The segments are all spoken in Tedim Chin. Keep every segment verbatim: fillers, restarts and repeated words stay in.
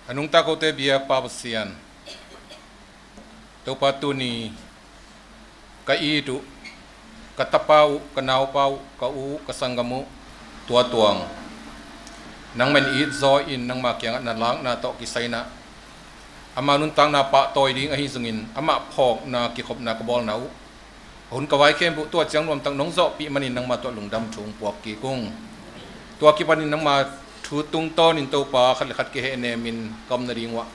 A nungta kote biak Pa Pasian, Topa, tuni ka it uh, ka tapa uh, ka naupa uh, ka u, ka sanggam uh, Tua Tuang, nangmah in it zaw in nangma kiangah na lakna tawh kisai in ah, ama nuntakna pahtawi ding ahi zongin, amah phawkna kikhopna ka bawlna uh, a hun ka vai khempeuh tua ciang nuamtak nong zawhpih manin nangma tawh lungdam thu hong puak kik ung. Tua kipanin nangma thu tungtawnin Topa, khat le khat kihehnemin ka om nading uh ah,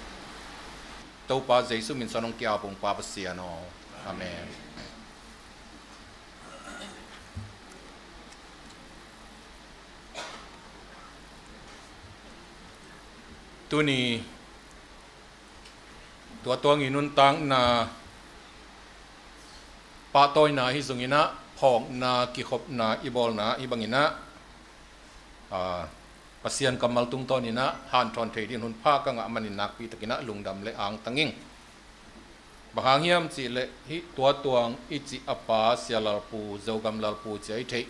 Topa Jesu min suang hong ki-ap ung, Pa Pasian aw. Amen. Tuni Tua Tuang i nuntakna pahtawina hi zongin ah, phawkna kikhopna i bawlna hi bangin ah, aa, Pasian kammal tungtawnin ah hanthawn thei dingin hun pha ka ngah manin nakpi takin ah lungdam le angtang ing. Bang hang hiam cih leh hih Tua Tuang i cih a pa Sia Lal Pu, Zogam Lal Pu ci-a i theih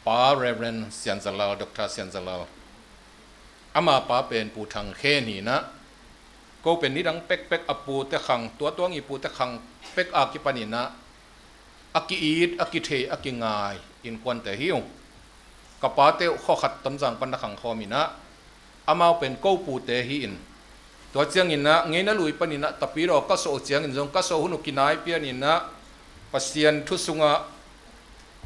Pa Reverend Sian Za Lal, Doctor Sian Za Lal, ama pa pen Pu Thang Khen hi in ah, ko pen nidang pekpek a pute khang, Tua Tuang i pute khang pek a kipanin ah, a ki-it, a kithei, a kingai innkuante hi uh. Ka pate uh khua khat Tonzang pan na khang khawm in ah, amau pen ko pute hi in, tua ciangin ah ngeina lui panin ah Tapidaw ka suah uh ciangin zong ka suah hun uh kinai pianin ah, Pasian thu sungah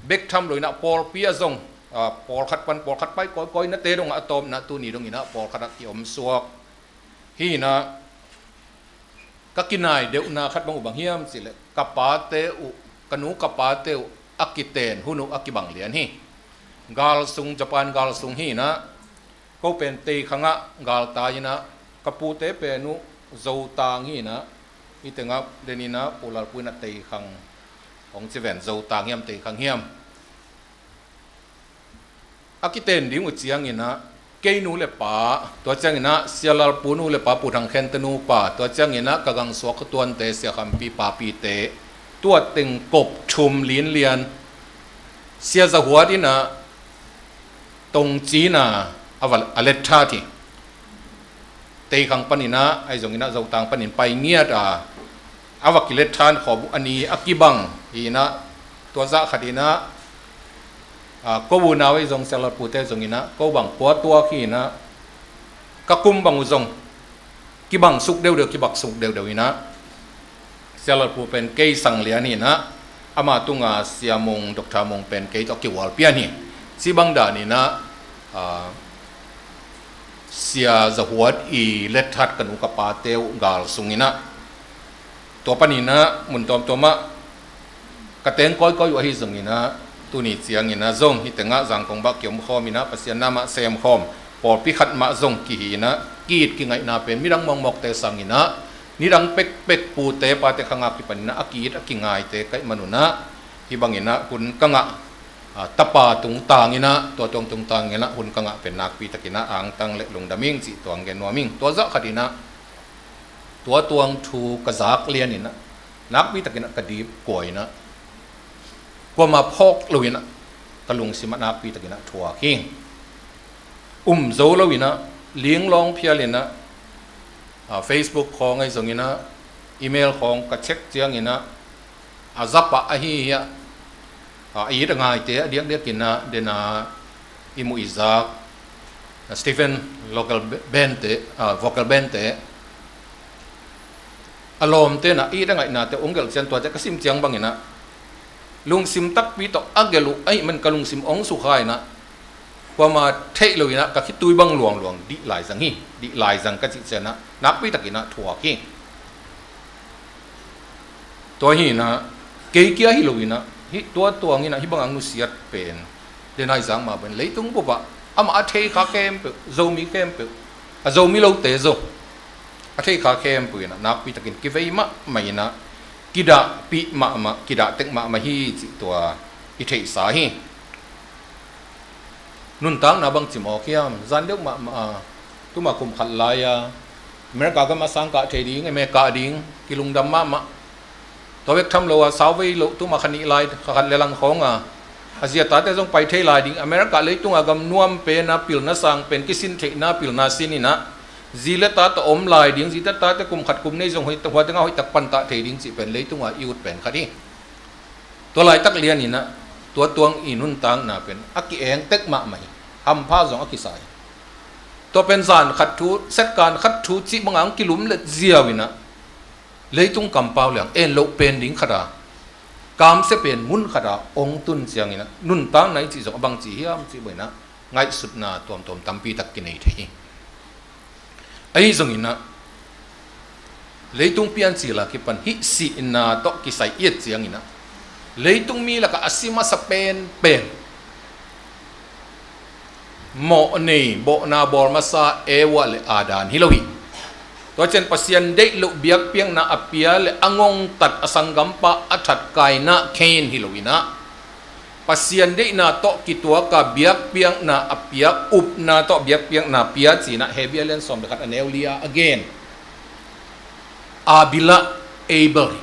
bek tham loin ah pawlpi ah zong, aa, pawlkhat pan pawlkhat pai kawikawi nate dongah a tawpna tuni dongin ah pawlkhat ah kiom suak hi in ah, ka kinai deuhna khat bang uh bang hiam cih leh ka pate uh, ka nu ka pate uh a kiten hun uh a kibang lian hi. Gal sung, Japan gal sung hi in ah, ko pen Teikhang ah galtai in ah, ka pute pen uh Zotang hi in ah, hih tengah den in ah Pu Lal Pu in ah Teikhang hong ci ven, Zotang hiam Teikhang hiam, a kiten ding uh ciangin ah, kei nu le pa, tua ciangin ah Sia Lal Pu nu le pa, Pu Thang Khente nupa, tua ciangin ah ka gangsuak khuatuante, Sia Khampi papite, tua teng kop thum linlian, Sia Za Huat in ah Tongcina a va, a let that hi. Teikhang panin ah, ahi zongin ah Zotang panin pai ngiat a, a va kilet than khawm uh a ni a kibang hi in ah, tua zah khat in ah, aa, ko unau ahi zong Sia Lal Pute zongin ah ko bang puatuak hi in ah, ka kum bang uh zong kibang suk deuhdeuh, kibak suk deuhdeuh in ah, Sia Lal Pu pen kei sang lian hi in ah, ama tunga Sia Mung, Doctor Mung pen kei tawh kihual pian hi. Cih bang dan in ah, aa, Sia Za Huat i let that ka nu ka pate uh gal sung in ah, tua panin ah mun tuamtuam ah ka teng kawikawi uh ahi zongin ah, tuni ciangin ah zong hih tengah Zangkong bah kiom khawm in ah, Pasian na mah sem khawm, pawlpi khat mah zong kihi in ah, ki-it kingaihna pen midang mawkmawkte sangin ah, nidang pekpek pute pate khang a kipanin ah a ki-it a kingaite ka hih man un ah, hih bangin ah hun ka ngah, aa, tapa tungtang in ah, Tua Tuang tungtang in ah hun ka ngah pen nakpi takin ah angtang le lungdam ing cih tua hong gen nuam ing. Tua zah khat in ah, Tua Tuang thu ka zak lian in ah, nakpi takin ah ka dipkua in ah, kuamah phawk lo in ah ka lungsim ah nakpi takin ah thuak hi. Um zo lo in ah, linglawng phial in ah, aa, Facebook khawng ahi zongin ah, email khawng ka check ciangin ah, a za pah ahi hi a, a it a ngaite a diakdiakin ah, den a i muh i zak, a Stephen local band te, a vocal band te, a lawmte in ah it a ngaihnate hong gelh ciang tuate ka sim ciang bangin ah, lungsim takpi tawh a gelh uh ahih man ka lungsim hong sukha in ah, kuamah theih lo in ah ka khitui bang luangluang dih laizang hi. Dih laizang ka cih ciang ah nakpi takin ah thuak hi. Tua hi in ah, kei kia hi lo in ah, hih Tua Tuang in ah hih bang a nusiat pen, den a i zak mah bang leitung bup ah amah a thei kha khempeuh, Zomi khempeuh, a Zomi lote zong a thei kha khempeuh in ah nakpi takin kivei mahmah in ah, kidahpih mahmah, kidah tek mahmah hi cih tua i theihsa hi. Nuntakna bang ci mawk hiam? Zan deuh mahmah a, tuma kum khat lai-a America gam a sang kah thei ding, M A kah ding, kilungdam mahmah. Tua bek tham lo a, sauvei lo, tuma kha nih lai, kha khat le lang khawng a, A zi a tate zong pai thei lai ding, America leitung a gam nuam pen a pilna sang pen kisin theihna pilna sin in ah, zi le tate om lai ding, zi le tate kum khat kum nih zong hoih tak, hua teng ah hoih tak pantah thei ding cih pen leitung a i ut pen khat hi. Tua laitak lian in ah, tua tuang i nuntakna pen a ki-eng tek mahmah hi. Hampha zong a kisa hi. Tua pen zan khat thu, setkan khat thu cih bang a hong kilumlet ziau in ah, leitung kampau liang en loh pen ding khat a, kamsia pen mun khat a hong tun ciang in ah, nuntakna i cih zong a bangci hiam cih bang in ah, ngaihsutna tuamtuam tampi tak kinei thei hi. Ahi zong in ah, leitung piancil a kipan hih sihna tawh kisai i et ciang in ah, leitung mi lakah a si masa penpen mawh nei, bawhna bawl masa Eva le Adam hi lo hi. Tua ciang Pasian deih loh biakpiakna a pia le a ngongtat a sanggampa a that Kain, Cain hi lo in ah, Pasian deihna tawh kituak a biakpiakna a pia, upna tawh biakpiakna pia ci in ah Hebru a lian sawm le khat a neu li a a gen Abel le Abel hi.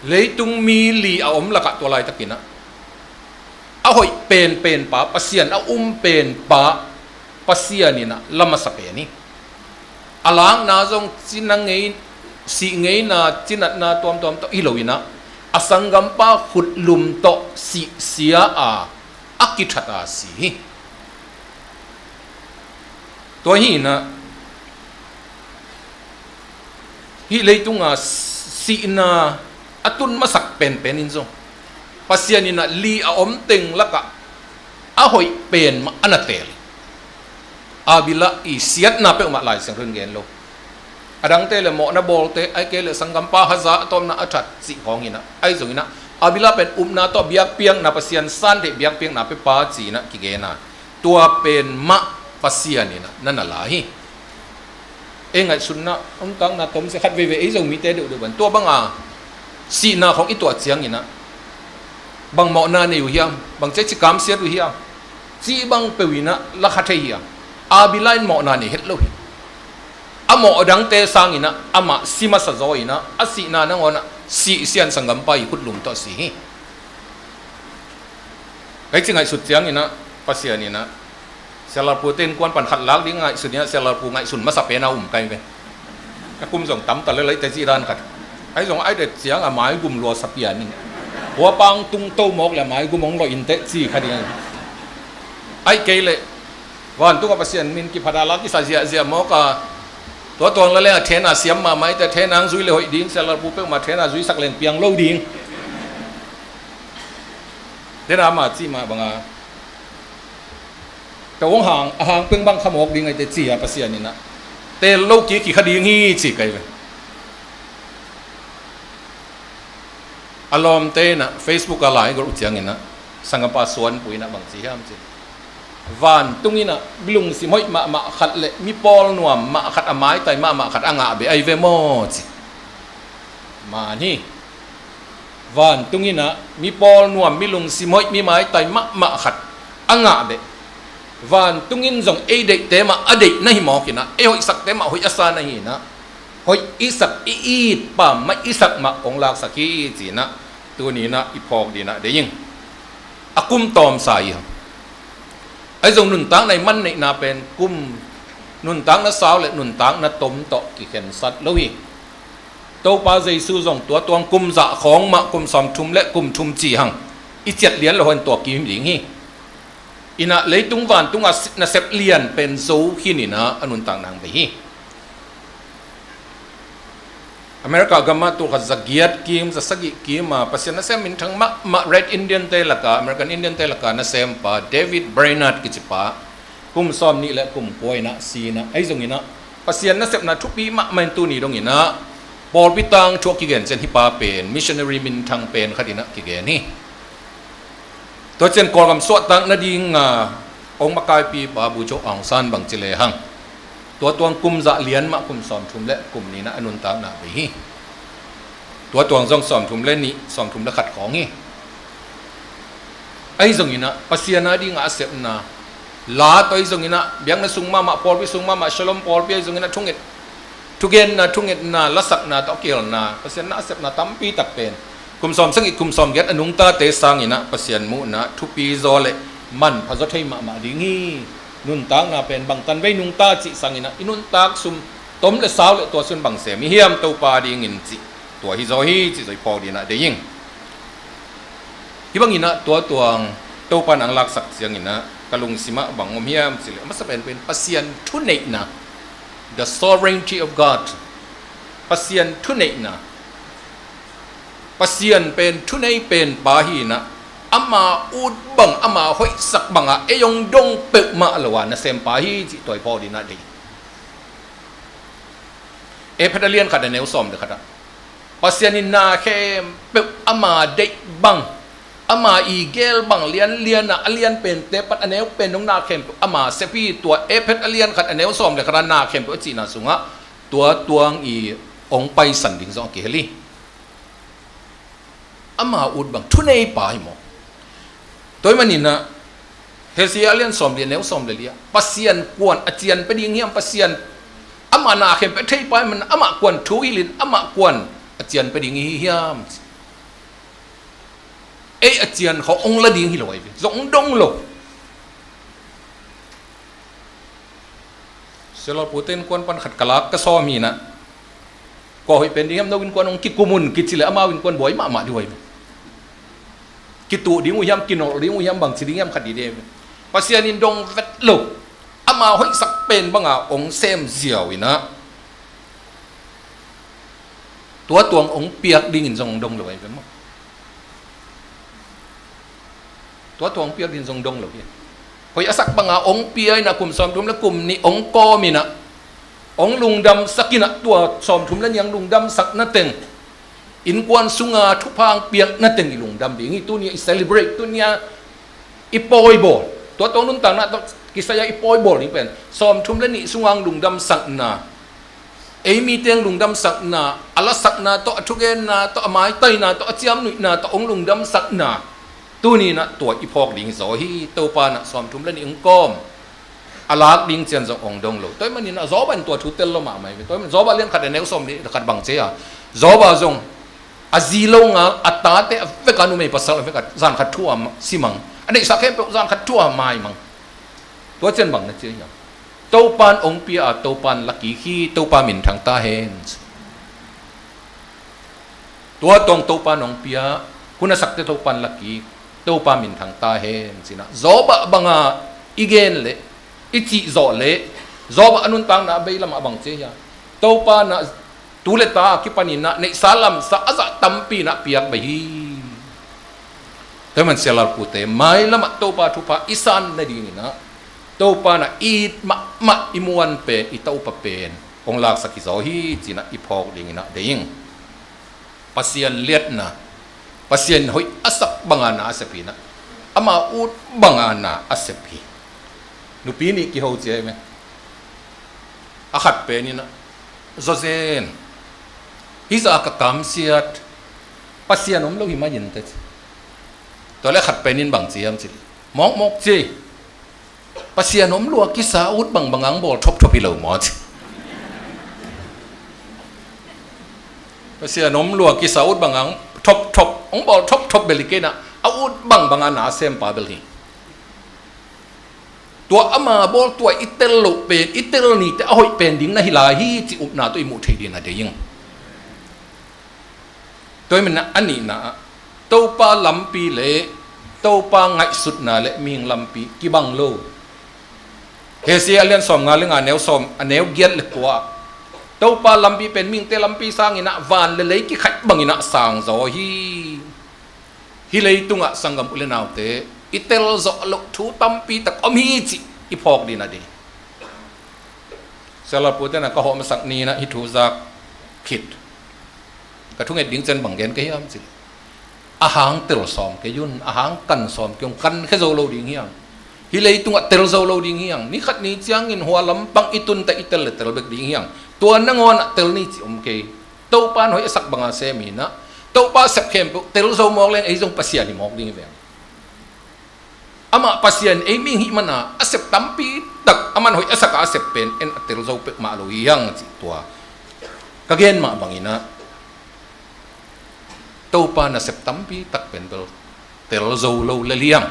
Leitung mi li a om lakah tua laitak in ah, a hoih penpen pa, Pasian a um pen pa, Pasian in ah la masa pen hi. A lakna zong cina ngei, sih ngeina, cinatna tuamtuam tawh hi lo in ah, a sanggampa khutlum tawh sihsia a, a kithat a si hi. Tua hi in ah, hih leitung a sihna a tun masak penpen in zong, Pasian in ah li a om teng lakah a hoih pen mah a na teel hi. Abel i siatna peuhmah Lai Siangtho in gen lo. A dangte le mawhna bawlte, ahih kei le sanggampa haza a tawpna a that cih khawng in ah, ahi zong in ah, Abel pen upna tawh biakpiakna, Pasian san theih biakpiakna pia pa ci in ah kigen a, tua pen mah Pasian in ah na na la hi. Ei ngaihsutna, omtakna tomsia khat veivei ei Zomite deuhdeuh bang tua bang a sihna khawng i tuah ciang in ah, bang mawhna nei uh hiam, bang cei ci kamsiat uh hiam, cih bang peuh in ah la kha thei hiam? Abel in mawhna nei het lo hi. A mawh a dangte sang in ah amah si masa zaw in ah, a sihna nangawn ah sihsia in sanggampa i khutlum tawh si hi. Kei ci ngaihsut ciang in ah, Pasian in ah, Sia Lalpu te innkuan pan khat lak ding ngaihsun in ah, Sia Lalpu ngaihsun masa pen a um kai ve. A kum zong tam ta le lai te ci dan khat. Ahi zong ai det ciang a maigum lua sa pian in, hua pang tung to mawk le a maigum hong lawh in teh ci kha ding. Ahih kei le vantung a Pasian min kiphat a la kisa ziahziah mawk a, tua tuang la leng a thena siam mahmah i te, thena hong zui le hoih ding, Sia Lalpu peuhmah thena zuisak leng piang lo ding. Tena ama cih mah bang a, ka hong hang, a hang peng bang kha mawk ding ai te ci a, Pasian in ah teel lo kik kikha ding hi ci kai ve. A lawmte in ah Facebook a lai golh uh ciang in ah, sanggampa Suanpui in ah bang ci hiam ci, vantung in ah mi lungsim hoih mahmah khat le mi pawl nuam mah khat, a maitai mahmah khat a ngah beh ahi ve maw ci. Man hi. Vantung in ah mi pawl nuam, mi lungsim hoih, mi maitai mahmah khat a ngah beh, vantung in zong ei deihte mah a deih na hi mawk in ah, ei hoihsakte mah hoih a sa na hi in ah, hoih i sak, i it pa mah, i sak mah hong laksak hi ci in ah, tuni in ah i phawk ding in ah deih ing. A kum tawmsa hi hang. Ahi zong nuntakna i man neihna pen kum, nuntakna sau le nuntakna tom tawh kikhensat lo hi. Topa Jesu zong tua tuang kum zah khawng mah kum sawmthum le kum thum ci hang i ciat lian lo hang tua kim ding hi. In ah leitung vantung a si-, nasep lian pen zo khin in ah a nuntakna hong bei hi. America gam ah tul khat za giat kim, za sagih kim a Pasian nasem minthang mahmah Red Indian te laka, American Indian te laka nasempa David Brainerd kici pa, kum sawm nih le kum kua in ah si in ah, ahi zong in ah Pasian nasepna thupi mahmah in tuni dong in ah pawlpi tangthu a kigen ciang hih pa pen missionary minthang pen khat in ah kigen hi. Tua ciang Kawlgam suahtak nading a hong makaipi pa Bogyoke Aung San bang ci le hang, tua tuang kum zah lian mah kum sawmthum le kum nih in ah a nuntakna bei hi. Tua tuang zong sawmthum le nih, sawmthum le khat khawng hi. Ahi zong in ah Pasian a ding a sepna la tawh, ahi zong in ah biakna sung mahmah, pawlpi sung mahmah, Shalom pawlpi ahi zong in ah thunget, thugenna, thungetna, lasakna tawh a kihelna, Pasian na a sepna tampi tak pen Kum sawm sagih, kum sawm giat a nungtate sanginah Pasian muhna thupi zaw le manpha zaw thei mahmah ding hi. Nuntakna pen bangtan vei nungta cih sanginah i nuntak sum tom le sau le tua sun bang sem i hiam Topa dingin cih tua hi zaw hi cih zaw i phawk dinah dei ing. Hi banginah tua tuang Topa nang laksak cianginah ka lungsimah bang om hiam cih le a masa penpen Pasian thuneihna, the sovereignty of God. Pasian thuneihna. Pasian pen thunei pen pa hinah ama ut bang ama hoihsak bangah ei hong dong peuhmah lo a nasempa hi cih tua i phawk dinah dei. Efesa a lian khat a neu sawm le khatah Pasian in na khempeuh ama deih bang, ama i gel bang lianlianah a lian pente pat a neu pen dong na khempeuh ama sep hi. Tua Efesa a lian khat a neu sawm le khatah na khempeuh a cihna sungah tua tuang i hong paisan ding zong a kihel hi. Ama ut bang thunei pa hi maw? Tua hi maninah Hosea a lian sawm li a neu sawm le li ah Pasian kuan a cian pia ding hiam? Pasian amah na khempeuh thei pa hi man amah kuan thu hilhin amah kuan a cian pia ding hi hiam? Ei a cian khawh hong la ding hi lo ahi ve, zong hong dong lo. Sialawlpute innkuan pan khat ka lak ka sawm hinah kua hoih pen ding hiam, no innkuan hong kikum un kici le amau innkuan buai mahmah ding uh ahi ve. Kituh ding uh hiam, kinolh ding uh hiam, bangci ding hiam khat dih ding ahi ve. Pasian in dong vet lo. Ama hoihsak pen banga hong sem ziau inah tua tuang hong piak dingin zong hong dong lo ahi ve maw? Tua tuang piak din zong dong lo hi. Hoih a sak banga hong pia inah kum sawmthum le kum nih hong kawm inah hong lungdamsak inah tua sawmthum le nih hong lungdamsak na teng innkuan sunga thupha hong piak na teng i lungdam ding hi. Tuni a i celebrate, tuni a i pawibawl, tua tuang nuntakna tawh kisai a i pawibawl ding pen sawmthum le nih sunga hong lungdamsakna, ei mite hong lungdamsakna, a lasakna tawh, a thugenna tawh, a maitaina tawh, a ciamnuihna tawh hong lungdamsakna. Tuni inah tua i phawk ding zaw hi. Topa inah sawmthum le nih hong kawm a lak ding cian zong hong dong lo. Tua hi maninah Joba in tua thu tel lo mahmah hi. Tua hi man Joba lian khat a neu sawm le khat bang ci a, Joba zong a zi lo ngal a tate a veka numei pasal a veka zan khat thu a simang, a neihsa khempeuh zan khat thu a maimang. Tua cian bang na ci a hiam? Topa in hong pia a Topa in la kik hi. Topa minthang ta hen. Tua tuang Topa in hong pia, hun a sakte Topa in la kik, Topa minthang ta hen cinah Joba banga i gen le i cihzawh le Joba a nuntakna a beilamah bang ci a hiam? Topa inah tu le ta a kipaninah neihsa lamsa a zah tampi inah piak beh hi. Tua hi man sialawlpute mailamah Topa thupha i san nadinginah Topa inah i it mahmah i muan pen, i tawpa pen hong laksak hi zaw hi cinah i phawk dinginah dei ing. Pasian liatna, Pasian hoih a sak banga na a sep hinah ama ut banga na a sep hi. Nupi nih kiho cia hi me. A khat peninah zawzen, hih zah ka kamsiat, Pasian om lo hi mai in teci. Tua le a khat penin bang ci hiam cih le mawkmawk ci. Pasian om lua kisa ut bangbang ang bawl thopthop hi lo maw ci. Pasian om lua kisa ut bang ang thopthop, ang bawl thopthop bel hi kei inah a ut bangbanga na a sempa bel hi. Tua ama bawl tua i tel loh pen, i tel nite a hoih pen ding na hi lai hi cih upna tawh i muh theih dinah dei ing. Tua hi manah a nihna ah Topa lampi le Topa ngaihsutna le mihing lampi kibang lo. Hosea a lian sawmnga le nga a neu sawm, a neu giat le kua ah Topa lampi pen mihingte lampi sanginah van le lei kikhaih banginah sang zaw hi. Hih leitungah sanggam u le naute i tel zawh loh thu tampi tak om hi cih i phawk dinah dei. Sialawlpute inah ka hawh masak ni inah hih thu zak khit ka thunget ding cian bang gen ka hiam cih le a hang tel sawm kei un, a hang kan sawm kei un, kan khia zo lo ding hiang. Hih leitungah tel zo lo ding hiang. Ni khat ni ciangin hua lampang i tunta i tel le tel bek ding hiang. Tua nangawnah tel ni cih om kei. Topa in hoih a sak banga sem hinah Topa a sep khempeuh tel zo mawk leng ei zong Pasian hi mawk ding hi veng. Amah Pasian ei mihing hih mana a sep tampi tak aman hoih a saka a sep pen en a tel zo peuhmah lo hi hiang cih tua ka gen mah banginah Topa nasep tampi tak pen bel tel zo lo lel hiam?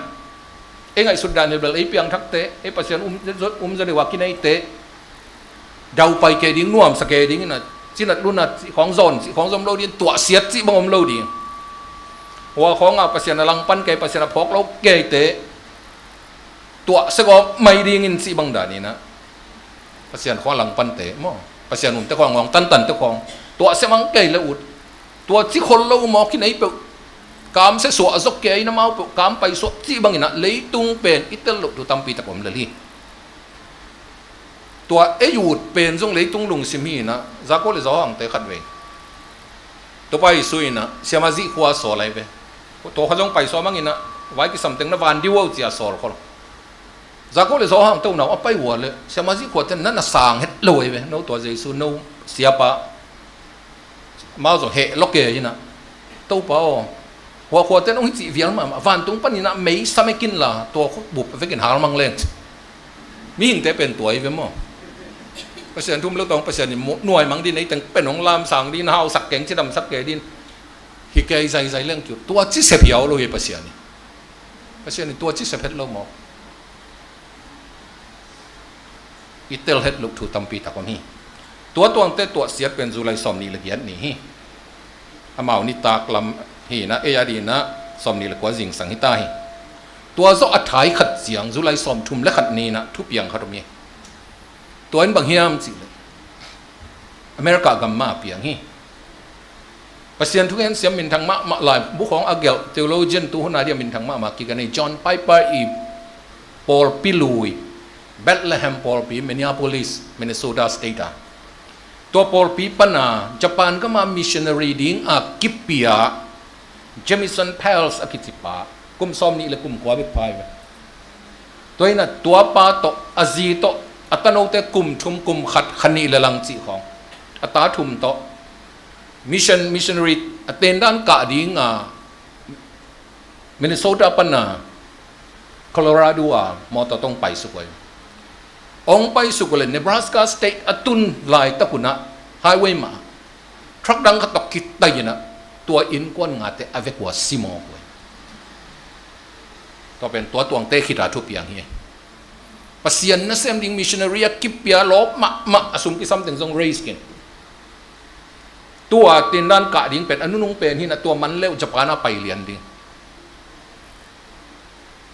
Ei ngaihsut dan hi bel ei piangthakte, ei Pasian um, um zaw deuh a kineite, daupai kei ding, nuamsa kei ding in a, cinat lunat cih khawng zawn cih khawng zom lo ding, tuahsiat cih bang om lo ding. Hua khawngah Pasian a langpan kei, Pasian a phawk lo keite, tuahsia gawp mai dingin cih bang danin a, Pasian khua langpante maw, Pasian umte khua ngawng tantante khawng tuahsia mang kei le ut. Tua ci khol lo mawk hi nei peuh, kamsia suah a zok kei a in amau peuh kam paisuah cih bangin a leitung pen i tel loh thu tampi tak om lel hi. Tua ei ut pen zong leitung lungsim hi in a, Jakob le Johan te khat vei Topa Jesu in a siamah zih khua sawl ahi ve. Tua kha zong paisuah mangin a, vai kisam teng na van diu o ci a sawl khol. Jakob le Johan te unau a pai ua le siamah zih khuate na na sang het lo ahi ve. No tua Jesu no siapa mau zong heh lo kei in a, Topa aw, hua khuate nong hi cih vial mahmah, vantung panin a mei sa mekin la tua khuk bup vekin hal mang leng. Mihingte pen tua ahi ve maw? Pasian thum lo tawng Pasian in nuai mang din, ei teng pen hong lamsang din, hausak keng, cidamsak kei din, hi kei zaizai leng kiu. Tua ci sep hiau lo hi Pasian in. Pasian in tua ci sep het lo maw? I tel het loh thu tampi tak om hi. Tua tuangte tuahsiat pen July sawmnih le giat ni hi. Amau nitak lam hi in a, ei a dingin a sawmnih le kua zingsang hi ta hi. Tua zawh a thai khat ciang July sawmthum le khat ni in a thupiang khat om hi. Tua in bang hiam cih leh America gam mah a piang hi. Pasian thugen siam minthang mahmah, laibu khawng a gelh theologian tu hun a dia minthang mahmah kik a nei John Piper ii pawlpi lui, Bethlehem pawlpi, Minneapolis, Minnesota State a. Tua pawlpi pan a Japan gam a missionary ding a kipia Jamison Phelps a kici pa, kum sawmnih le kum kua bek pha hi ve. Tua in a tua pa tawh, a zi tawh, a tanote kum thum, kum khat, kha nih le lang cih khawng, a ta thum tawh mission, missionary a tendan kah ding a Minnesota pan a Colorado a mawtaw tawh hong paisuk uh hi. Hong paisuk uh le Nebraska State a tun laitak hun a highway mah ah truck dang khat tawh kitai in a, tua innkuan ngate a vek uh a si mawk uh hi. Tua pen tua tuangte khit a thupiang hi. Pasian nasem ding missionary a kipia lawp mahmah, a sum kisam teng zong raise khin. Tua tendan kah ding pen a nunung pen hi in a, tua man le uh Japan a pai lian ding.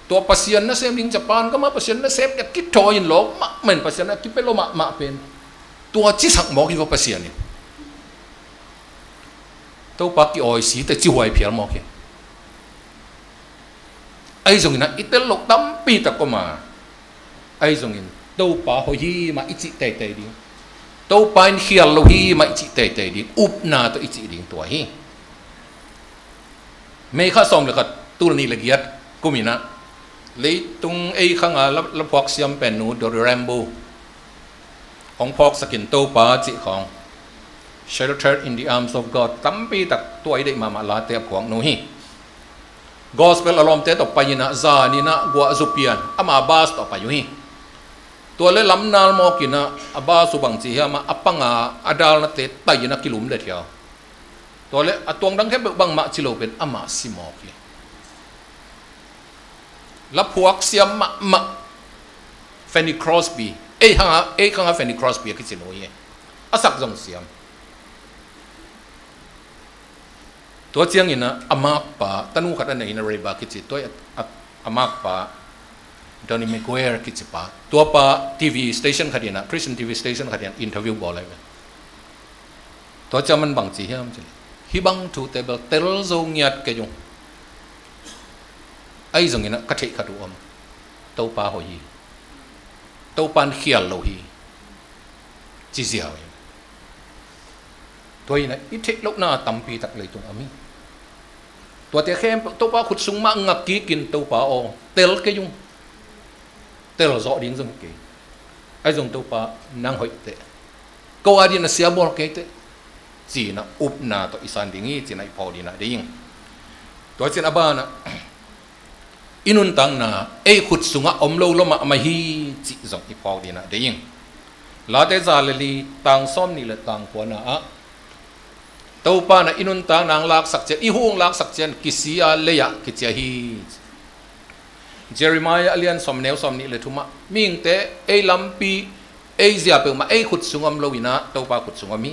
Tua Pasian nasem ding Japan gam a Pasian nasem ding a kithawi in lawp mahmah in, Pasian a kipia lo mahmah pen tua cisak mawk hi vaw Pasian in. Topa kiawisi te cihuai phial mawk hi. Ahi zongin a i tel loh tampi tak om a, ahi zongin Topa hoih hi mah i cih teitei ding, Topa in khial lo hi mah i cih teitei ding, upna tawh i cih ding tua hi. May kha sawm le khat, tul nih le giat kum in a, leitung ei khang a la, laphuak siam pen nu Dodie Rambo hong phawksak in Topa cih khawng, Sheltered in the Arms of God, tampi tak tua i deih mahmah late a phuak nu hi. Gospel a lawmte tawh pai in a, zan in a guah zu pian, ama bus tawh pai uh hi. Tua le lamnal mawk in a, a bus uh bang ci hiam a, a pang a, a dalnate tai in a kilum le thiau. Tua le a tuang dang khempeuh bangmah ci lo pen amah si mawk hi. Laphuak siam mahmah Fanny Crosby, ei khang a, ei khang a Fanny Crosby a kici nu hi. A sak zong siam. Tua ciangin a, a makpa, tanu khat a nei in a, Reba kici, tua a, a, a makpa Donnie McGuire kici pa, tua pa T V station khat in a, Christian T V station khat in a interview bawl lai ve. Tua ciang man bang ci hiam cih leh, hih bang thute bel tel zo ngiat kei ung. Ahi zongin a ka theih khat uh om, Topa hoih hi, Topa in khial lo hi, ci ziau hi. Tua in a i theih lohna tampi tak leitung om hi. Tuate khempeuh Topa khut sung mah ngak kikin, Topa aw, tel kei ung. Tel zawh ding zong hi kei. Ahi zong Topa nang hoih teh, ko a dingin a sia bawl kei teh, ci-in a upna tawh i san ding hi, ci-in a i phawk dingin a ding. Tua ci-in a banah i nuntakna ei khut sungah om lo lua mahmah hi cih zong i phawk dingin a ding. Late za le li, tang sawmnih le tang kuana ah Topa in ah i nuntakna hong laksak ciang, i hu hong laksak ciang kisia lei-ah kiciah hi. Jeremiah a lian sawm, neu sawmnih le thumah, mihingte ei lampi, ei zia peuhmah ei khut sung om lo in ah Topa khut sung om hi.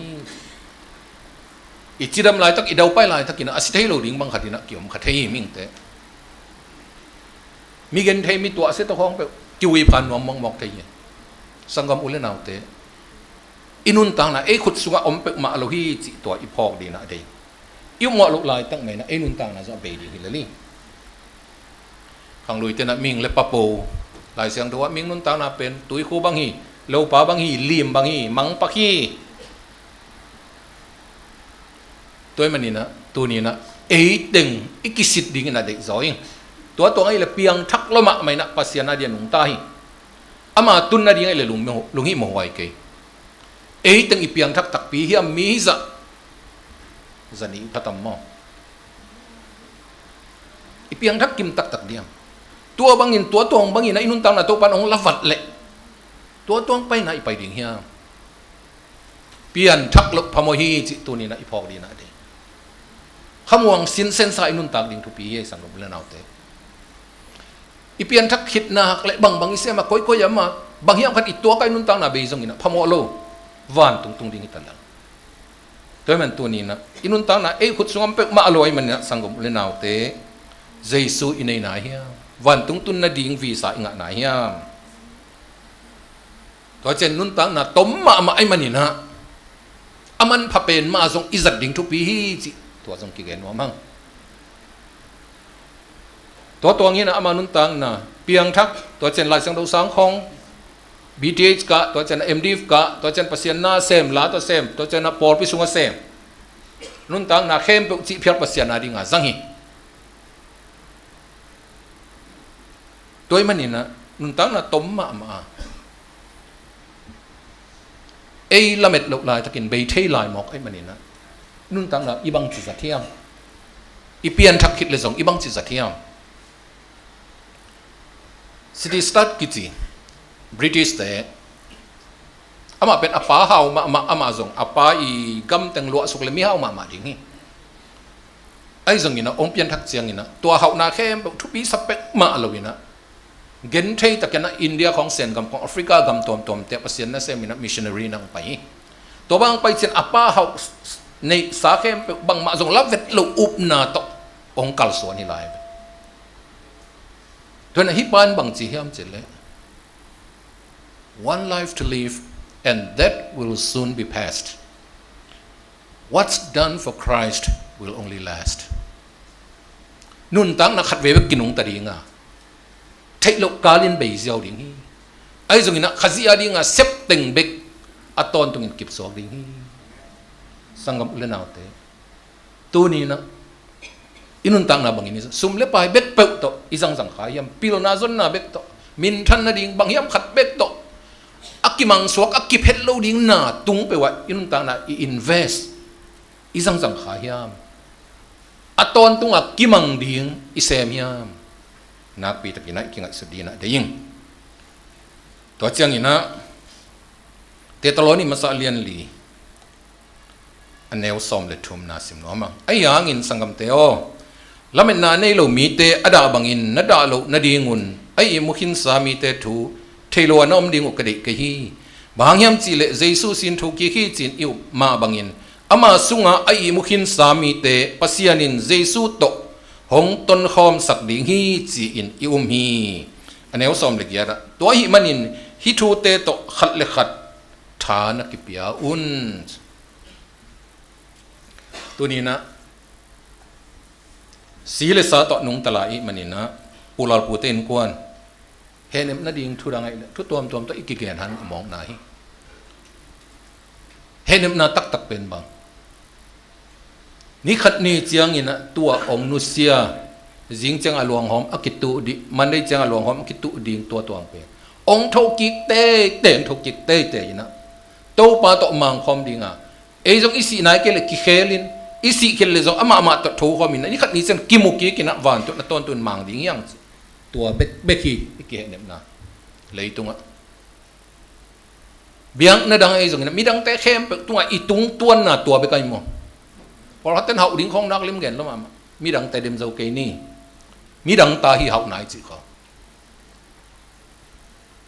I cidam laitak, i daupai laitakin ah a si thei lo ding bang khat in ah kiom kha thei hi mihingte. Mi genthei, mi tuahsia tawh khawng peuh kiui phan nuam mawkmawk thei hi. Sanggam u le naute, i nuntakna ei khut sungah om peuhmah lo hi cih tua i phawk ding in ah dei. I upmawh loh laitak mah in ah ei nuntakna zong a bei ding hi lel hi. Khangluite in ah mihing le papo, Lai Siangtho ah mihing nuntakna pen tuikhu bang hi, lopa bang hi, lim bang hi, mangpak hi. Tua ahih manin ah tuni in ah ei teng i kisit ding in ah deihzaw ing. Tua tuang ahih leh piangthak lua mahmah in ah Pasian a dia nungta hi. Ama tun nading ahih leh lung, lunghimawh huai kei. Ei teng i piangthak takpi hiam, mi hi zah zanih pha tam maw? I piangthak kim taktak diam? Tua bangin, tua tuang bangin ah i nuntakna Topa in hong la vat leh tua tuang pai in ah i pai ding hiam? Pianthak loh phamawh hi cih tuni in ah i phawk ding in ah dei. Khamuang sinsensa i nuntak ding thupi hi, sanggam u le naute. I pianthak khit nak leh bangbang i sem a, koikoi a, ama bang hiam khat i tuak a, i nuntakna bei zongin ah phamawh lo, vantung tung ding hi ta lel. Tua ahih manin tuni in ah i nuntakna ei khut sung om peuhmah lo ahih manin ah, sanggam u le naute, Jesu i nei nai hiam? Vantung tun nading visa i ngah nai hiam? Tua ciang nuntakna tom mahmah ahih manin ah a manpha pen mah zong i zat ding thupi hi cih tua zong kigen nuam hang. Tua tuang hi in ah ama nuntakna piangthak, tua ciang Lai Siangtho sang khong, B Th kah, tua ciang M.Div kah, tua ciang Pasian na sem, la tawh sem, tua ciang pawlpi sungah sem. Nuntakna khempeuh cihphial Pasian a ding a zang hi. Tua ahih manin ah nuntakna tom mahmah a, ei lamet loh laitakin bei thei lai mawk ahih manin ah nuntakna i bangci zat hiam? I pianthak khit leh zong i bangci zat hiam? C T Studd kici British te, amah pen a pa hau mahmah, amah zong a pa i gam teng luahsuk leh mi hau mahmah ding hi. Ahi zongin ah hong pianthak ciangin ah tua hauhna khempeuh thupi sa peuhmah lo in ah, genthei takin ah India khong, Sen gam khong, Africa gam tuamtuam te ah Pasian nasem in ah missionary in ah hong pai hi. Tua bang hong pai ciang a pa hauh neihsa khempeuh bangmah zong la vet loh upna tawh hong kalsuan hi lai ve. Tua in ah hih pa in bangci hiam cih leh, "One life to live, and that will soon be past. What's done for Christ will only last." Nuntakna khatvei bek kinungta ding a, theih loh kalin bei ziau ding hi. Ahi zongin ah Khazih a ding a sep teng bek a tawntungin kipsuak ding hi. Sanggam u le naute, tuni in ah i nuntakna bangin i sum le pai bek peuh tawh i zangzang kha hiam? Pilna zonna bek tawh, minthan nading bang hiam khat bek tawh a kimangsuak, a kiphet lo ding na tung peuh ah i nuntakna i invest, i zangzang kha hiam? A tawntung a kimang ding i sem hiam? Nakpi takin ah i kingaihsut ding in ah dei ing. Tua ciangin ah Thessaloni masa a lian li, a neu sawm le thumna sim nuam hang. Ahi hangin sanggamte aw, lametna a nei lo mite a dah bangin na dah loh nadingun a ihmu khinsa mite thu thei lo a na om ding uh ka deih kei hi. Bang hang hiam cih leh Jesu sin thokik hi ci-in i up mah bangin ama sungah a ihmu khinsa mite Pasian in Jesu tawh hong tonkhawmsak ding hi ci-in i um hi. A neu sawm le giat ah, tua ahih manin hih thute tawh khat le khat tha na kipia un. Tuni in ah si le sa tawh nungta lai i hih manin ah, pu lal pute innkuan, hehnep nading thu dang ahih leh thu tuamtuam tawh i kigen hang a mawkna hi. Hehnepna taktak pen bang? Ni khat ni ciangin ah tua hong nusia, zing ciang a luanghawm a kituh ding, Monday ciang a luanghawm a kituh ding tua tuang pen hong thokik teitei, hong thokik teitei in ah Topa tawh mangkhawm ding a, ei zong i sih nai kei leh kikhelin, i sih kei leh zong amah mah tawh thokhawm in ah, ni khat ni ciang kimu kik in ah vantung a tawntung in mang ding hi hang ci. Tua bekbek hi i kihehnepna. Leitungah biakna dang ahi zongin ah, midangte khempeuh tungah i tungtuanna tua bek ahi maw? Pawlkhat ten hauh ding khawng nak lim gen lo mahmah. Midang ta dem zo kei ni. Midang ta hi hauh nai cih khawng.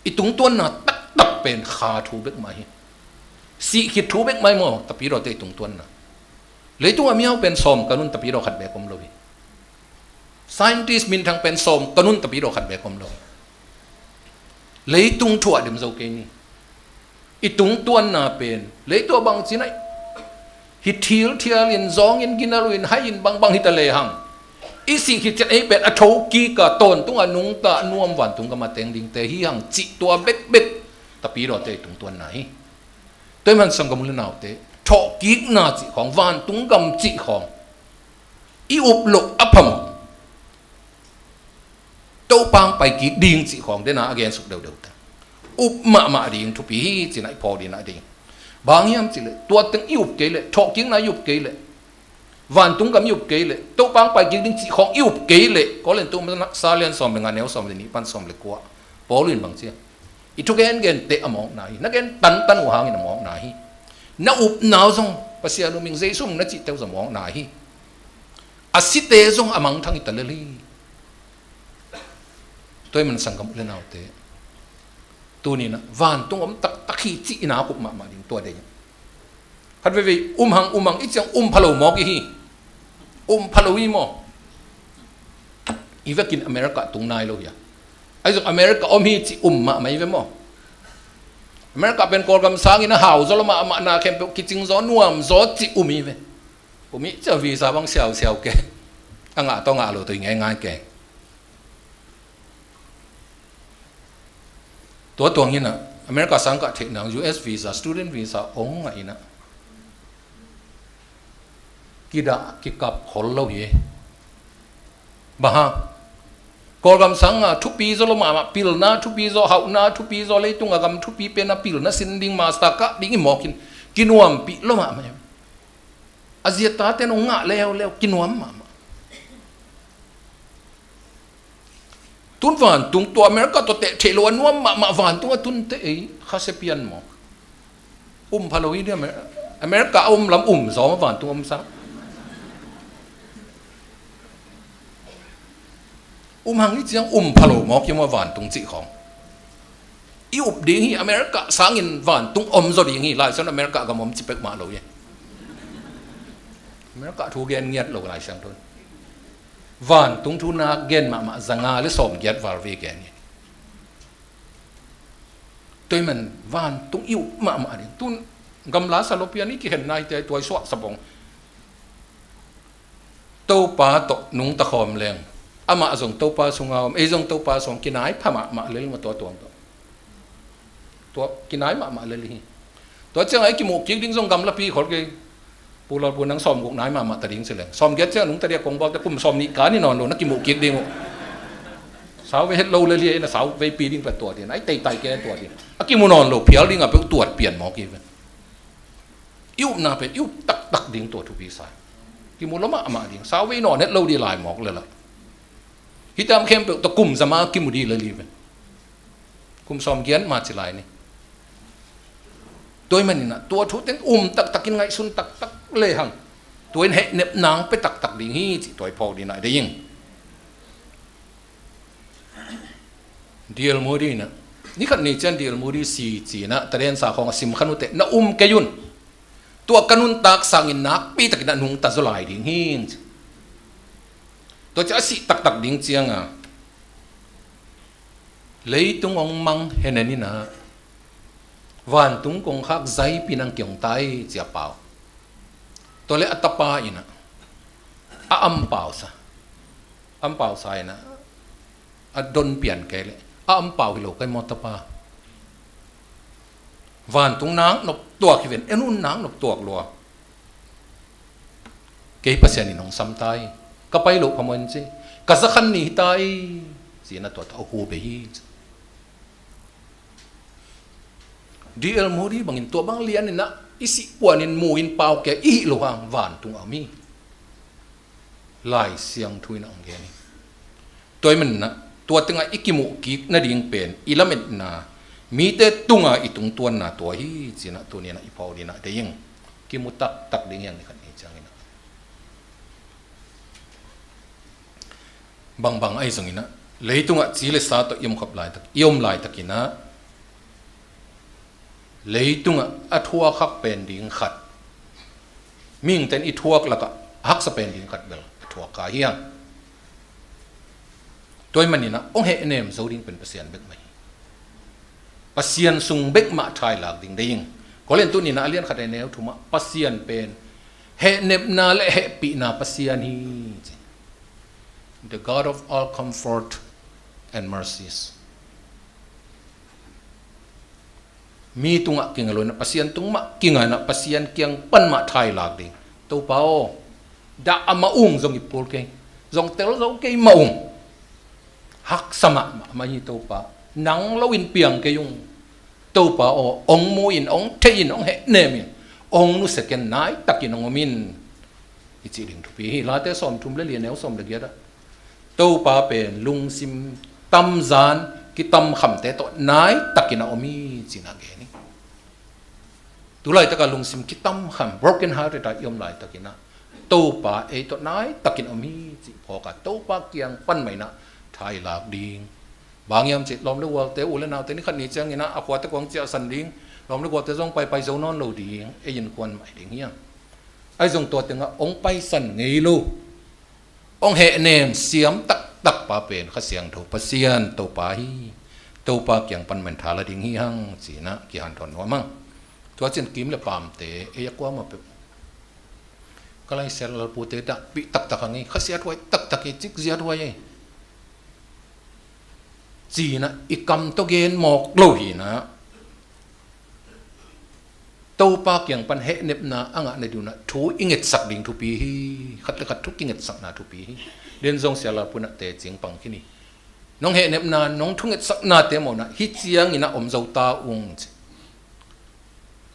I tungtuanna taktak pen kha thu bek mah hi. Sih khit thu bek mah hi maw, Tapidawte i tungtuanna. Leitung a miau pen sawm kanun Tapidawte khat bek om lo hi. Scientist minthang pen sawm kanun Tapidawte khat bek om lo hi. Leitung thu a dem zo kei ni. I tungtuanna pen leitung a bang ci nai, hi thilthial in, zawng in, ginalu in, hai in, bangbang hi ta lehang, i sih khit ciang ei pen a thokik a, tawntung a nungta nuam vantung gam a teng dingte hi hang cih tua bekbek Tapidawte i tungtuanna hi. Tua ahih man sanggam u le naute, thawhkikna cih khawng, vantung gam cih khawng i up loh a phamawh. Topa hong pai kik ding cih khawng dena a gensuk deuhdeuh ta. Up mahmah ding thupi hi ci-in a i phawk ding a ding. Bang hiam cih leh, tua teng i up kei leh, thawhkikna i up kei leh, vantung gam i up kei leh, Topa hong pai kik ding cih khawng i up kei leh, Korin tu sa lian sawm le nga, neu sawm le nih pan sawm le kua, Paul in bang ci hiam? I thu gengente a mawkna hi. Na gen tantan uh hangin a mawkna hi. Na upna uh zong Pasian uh min, Jesu min na cihte uh zong a mawkna hi. A site zong a mangthang hi ta lel hi. Tua ahih man sanggam u le naute, tuni-in ah vantung om taktak hi cih i nak up mahmah ding tua deih. Khat veivei um hang, um hang i cih ciang um pha lo mawk i hi. Um pha lo hi maw. I vekin America tung nai lo hi a. Ahi zong America om hi cih um mahmah i ve maw. America pen Kawlgam sangin a hau zaw lo mahmah, na khempeuh kicing zaw, nuam zaw cih um i ve. Um i cih ciang visa bang siausiau kei. A ngah tawh ngah lo tawh i ngeingai kei. Tua tuang in ah, America sang kah theih nang U S visa, student visa ong ngah in ah, kidah kikap khol lo hi. Bang hang? Kawlgam sang a thupi zaw lo mahmah, pilna thupi zaw, hauhna thupi zaw, leitung a gam thupi pen a pilna sin ding, master kah ding i mawk in kinuampih lo mahmah. A zia tate nong ngah leuleu, kinuam mahmah. Tun vantung tua America tawh teh theih lo a nuam mahmah vantung a tunte ei khasia pian maw? Um pha lo hi dia, Amer-, America a um lam um zaw vantung om sa. Um hang i cih ciang um pha lo mawk hi maw vantung cih khawng. I up ding hi, America sangin vantung om zaw ding hi, Lai Siangtho America gam om ci pek mah lo hi. America thu gen ngiat lo Lai Siangtho. Vantung thu nak gen mahmah, za nga le sawmgiat val vei gen hi. Tua ahih man vantung i up mahmah ding. Tun gamla sa lo pian i kikhen nai te tua i suah sa bawng. Topa tawh nungta khawm leng, amah zong Topa sunga om, ei zong Topa sung, kinai pha mahmah lel maw tua tuang tawh. Tua kinai mahmah lel hi. Tua ciangah i kimuh kik ding zong gamlapi khol kei. Pu Lal Pu, nang sawmguk nai mahmah ta ding ci leng, sawmgiat ciangah nungta ding a kong bawlte, kum sawmnih kan hi nawn lo na kimuh kik ding uh. Sauvei het lo lel hi, na sauveipi ding peuh tuat ding, a i teitai kei tuat ding. A kimu nawn lo phial dingah peuh tuat pian mawk hi ve. I upna pen i up taktak ding tua thupi sa hi. Kimu lo mahmah ding, sauvei nawn het lo ding lai mawk lel a. Hih tam khempeuh tawh kum za ma kimu ding lel hi ve. Kum sawmgiat ma ci lai ni. Tua ahih manin ah tua thu teng um taktakin ngaihsun taktak lehang, tua in hehnep nang pia taktak ding hi cih tua i phawk ding a deih ing. D L Moody in ah, ni khat ni ciang D L Moody si ci-in ah, tadensa khawng a sim kha nuam teh, na um kei un. Tua ka nuntak sangin nakpi takin a nungta zaw lai ding hi, ci. Tua ciang a sih taktak ding ciangin leitung hong mang henenin ah, vantung kongkhak zaipi nang kiang ta hi, ci a pau. Tua leh a tapa in ah, a ampau sa. Ampau sa in ah, a don pian kei leh, a ampau hi lo ka hi maw tapa. Vantung nak nop tuak hi ven, en un, nak nop tuak lua. Kei Pasian in hong sam ta hi. Ka pai loh phamawh in ci. Ka zakhan ni hi ta hi, ci-in ah tua tawh a hu bei hi. D L Moody bangin tua bang lianin ah i sih puanin mu-in pau kei i hih loh hang vantung a om hi. Lai Siangtho in ah hong gen hi. Tua ahih manin ah tua tengah i kimuh kik nading pen i lametna, mite tungah i tungtuanna tua hi, ci-in ah tuni-in ah i phawk ding a deih ing. Kimu taktak ding hi hang ni khat ni ciangin ah. Bangbang ahi zongin ah, leitungah ci le sa tawh i om khop laitak, i om laitakin ah, leitungah a thuak hak pen ding khat, mihingte'n i thuak lakah haksa pen ding khat bel a thuak kha hi hang. Tua ahih manin ah hong hehnem zo ding pen Pasian bek mah hi. Pasian sung bek mah thailak ding deih ing. Korin tuni in ah a lian khat a neu thumah Pasian pen hehnepna le hehpihna Pasian hi, ci. The God of all comfort and mercies. Mi tungah kinga lo in ah, Pasian tung mah kinga in ah, Pasian kiang pan mah thailak ding. Topa aw, dah a mah ung, zong i pul kei, zong tel zo kei mah ung. Haksa mahmah mah hi Topa. Nang lo in piang kei ung. Topa aw, hong mu in, hong thei in, hong hehnem in, hong nusia ken, naitakin hong om in, i cih ding thupi hi. Late sawmthum le li a neu sawm le giat ah, Topa pen lungsim tamzan, kitamkhamte tawh naitakin a om hi, ci-in a gen hi. Tulaitak a lungsim kitamkham, broken hearted a i om laitakin ah, Topa ei tawh naitakin om hi cih phawk a, Topa kiang pan mah in ah thailak ding. Bang hiam cih leh, lawm le gualte, u le naute, ni khat ni ciangin ah a khuate kong ciahsan ding, lawm le gualte zong paipai zo nawn lo ding, ei innkuan mah hi ding hiam? Ahi zong tua tengah hong paisan ngei lo, hong hehnem siam taktak pa pen Kha Siangtho Pasian Topa hi. Topa kiang pan mah in tha la ding hi hang, ci-in ah kihanthawn nuam hang. Tua ciang kim le paamte, ei a kuamah peuh, ka lai siat lalpute dahpih taktak hang ei, khasiathuai taktak ei, cikziathuai ei, ci-in ah i kam tawh gen mawk lo hi in ah, Topa kiang pan hehnepna a ngah nading un ah thu i ngetsak ding thupi hi. Khat le khat thu kingetsakna thupi hi. Den zong sia lalpu in ah teci pang khin hi. Nong hehnepna, nong thungetsaknate mah un ah hih ciangin ah om zo ta ung, ci.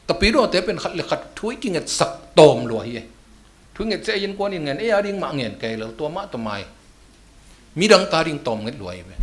Tapidawte pen khat le khat thu i kingetsak tawm lua hi. Thu nget ciang ei innkuan in ngen, ei a ding mah ngen kei lel, tua mah tawh mai. Midang ta ding tawm nget lua hi ve.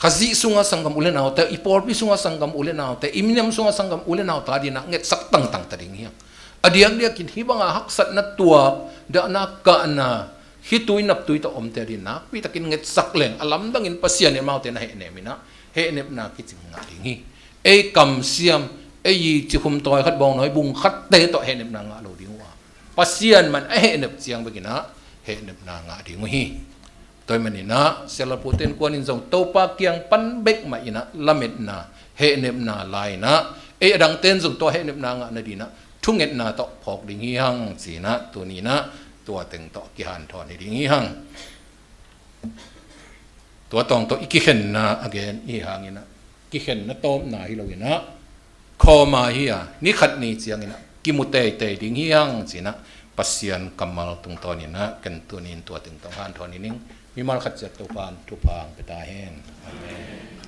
Khazih sunga sanggam u le naute, i pawlpi sunga sanggam u le naute, i minam sunga sanggam u le nau ta ding ah ngetsak tangtang ta ding hi hang. A diakdiakin hih banga haksatna tuak, dahna kahna, khitui naptui tawh omte a ding nakpitakin ngetsak leng, a lamdangin Pasian in amaute na hehnem in ah hehnepna kicing ngah ding hi. Ei kamsiam, ei i cikhum tawi khat, bawngnawi bung khatte tawh hehnepna ngah lo ding uh a, Pasian mah in a hehnep ciang bekin ah hehnepna ngah ding uh hi. Tua ahih manin ah sia lalpute innkuan in zong Topa kiang pan bek mah in ah lametna, hehnepna la in ah, ei adangte in zong tua hehnepna ngah nading ah thungetna tawh phawk ding hi hang, ci-in ah tuni in ah tua teng tawh kihanthawn hi ding hi hang. Tua tawng tawh i kikhenna a gen i hih hangin ah, kikhenna tawpna hi lo in ah, khawm a hi a, ni khat ni ciangin ah kimu teitei ding hi hang, ci-in ah Pasian kammal tungtawnin ah ken tuni in tua teng tawh hanthawn hi ning. Mimal khat ciat Topa'n thupha hong pia ta hen. Amen.